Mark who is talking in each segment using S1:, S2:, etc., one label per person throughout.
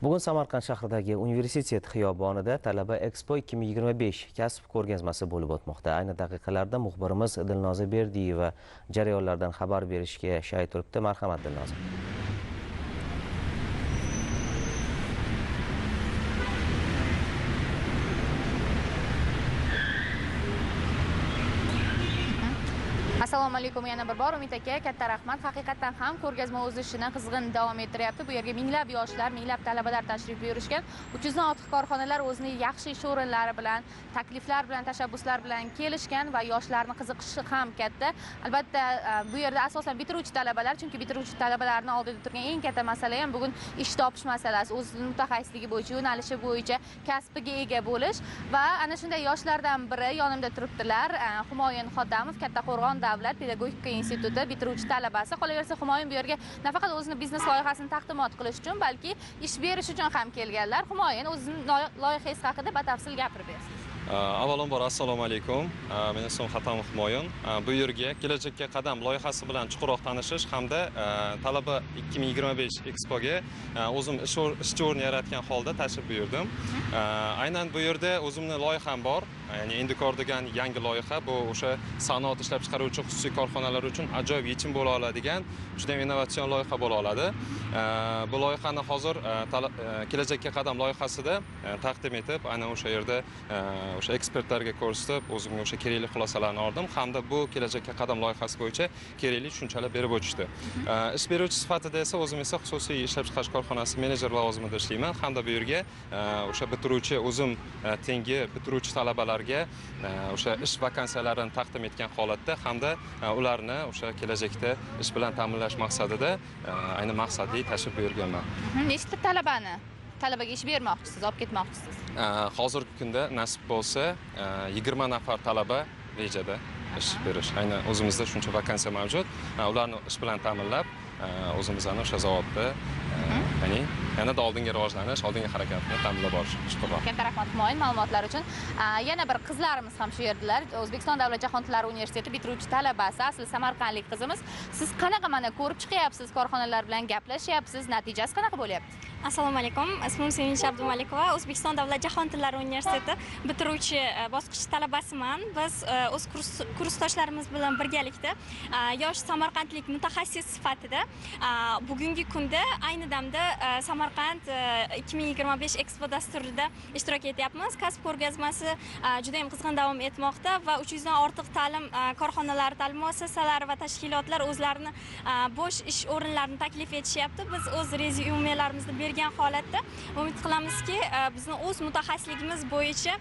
S1: Bugun Samarqand shahridagi universitet xiyobonida Talaba Expo 2025 kasb ko'rgazmasi bo'lib o'tmoqda. Ayni daqiqalarda muxbirimiz Dilnoza Berdiyeva jarayonlardan xabar berishga shay turibdi. Marhamat, Dilnoza.
S2: Assalomu alaykum yana bir bor Umid aka, katta rahmat. Haqiqatan ham ko'rgazma o'z ishini qizg'in davom ettiryapti. Bu yerga minglab yoshlar, minglab talabalar tashrif buyurishgan. 300 dan ortiq korxonalar o'zini yaxshi ish o'rinlari bilan, takliflar bilan, tashabbuslar bilan kelishgan va yoshlarning qiziqishi ham katta. Albatta, bu yerda asosan bitiruvchi talabalar, chunki bitiruvchi talabalarning oldida turgan eng katta masala ham bugun ish topish masalasi, o'zining mutaxassisligi bo'yicha, yo'nalishi bo'yicha kasbiga ega bo'lish va ana shunday yoshlardan biri yonimda turibdilar. Humoyun Xotamov, Kattaqo'rg'on Davlat pedagogika instituti bitiruvchi talabasi. Qolaversa, Humoyun bu yerga nafaqat o'zini biznes loyihasini taqdimot qilish uchun, balki ish berish uchun ham kelganlar. Humoyun, o'zini loyihangiz haqida batafsil gapirib bersiz.
S3: Avvalambor assalomu alaykum. Meni ismim Xotamov Humoyun. Bu yerga Kelajakka qadam loyihasi bilan chuqurroq tanishish hamda Talaba 2025 Expoga o'zim ishchi o'rni yaratgan holda tashrif buyurdim. Aynan bu yerda o'zimni loyiham bor. Ya'ni Endikor degan yangi loyiha, bu o'sha sanoat ishlab chiqaruvchi xususiy korxonalar uchun ajoyib yechim bo'la oladigan juda ham innovatsion loyiha bo'la oladi. Bu loyihani hozir Kelajakka qadam loyihasida taqdim etib, aynan o'sha yerda o'sha ekspertlarga ko'rsatib, o'zimga o'sha kerakli xulosalarni oldim hamda bu Kelajakka qadam loyihasi bo'yicha kerakli tushunchalar berib o'tishdi. Ish beruvchi sifatida esa o'zim esa xususiy ishlab chiqarish korxonasi menejer lavozimida ishlayman hamda bu yerga o'sha bitiruvchi o'zim tengi bitiruvchi talabalarga o'sha ish vakansiyalarini taqdim etgan holatda hamda ularni o'sha kelajakda ish bilan ta'minlash maqsadida ayni maqsadli tashrif buyurganman.
S2: Nechta talabaga ish bermoqchisiz, olib ketmoqchisiz?
S3: Hozirgi kunda nasib bo'lsa 20 nafar talaba rejada ish berish. Aynan o'zimizda shuncha vakansiya mavjud. Ularni ish bilan ta'minlab, o'zimizni o'sha zavodda, ya'ni yanada oldinga rivojlanish, oldinga harakatni ta'minlab borish chuqurroq.
S2: Katta rahmat Humoyun ma'lumotlar uchun. Yana bir qizlarimiz ham shu yerdalar. O'zbekiston Davlat jahon tillari universiteti bitiruvchi talabasi, asli samarqandlik qizimiz. Siz qanaqa mana ko'rib chiqyapsiz, korxonalar bilan gaplashyapsiz, natijasi qanaqa bo'lyapti?
S4: Assalomu alaykum. Ismim Sevinch Abdumalikova. O'zbekiston Davlat jahon tillari universiteti bitiruvchi bosqich talabasiman. Biz o'z kursdoshlarimiz bilan birgalikda yosh samarqandlik mutaxassis sifatida bugungi kunda ayni damda Samarqand 2025 Expo dasturida ishtirok etyapmiz. Kasb ko'rgazmasi juda ham qizg'in davom etmoqda va 300 dan ortiq ta'lim korxonalari, ta'lim muassasalari va tashkilotlar o'zlarini bo'sh ish o'rinlarini taklif etishyapti. Biz o'z rezyumelarimizni bergan holatda umid qilamizki, bizni o'z mutaxassisligimiz bo'yicha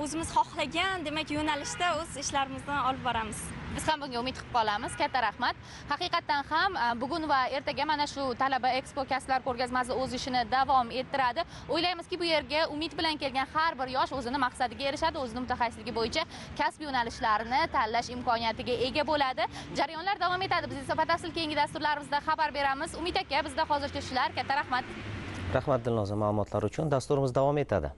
S4: o'zimiz xohlagan, demak, yo'nalishda o'z ishlarimizni olib boramiz.
S2: Biz ham bunga umid qilib qolamiz. Katta rahmat. Haqiqatan ham bugun va ertaga mana shu Talaba Expo kasblar ko'rgazmasi o'z ishini davom ettiradi. O'ylaymizki, bu yerga umid bilan kelgan har bir yosh o'zini maqsadiga erishadi, o'zini mutaxassisligi bo'yicha kasb yo'nalishlarini tanlash imkoniyatiga ega bo'ladi. Jarayonlar davom etadi. Biz esa batafsil keyingi dasturlarimizda xabar beramiz. Umid aka, bizda hozircha shular. Katta rahmat.
S1: Rahmat Dilnoza ma'lumotlar uchun. Dasturimiz davom etadi.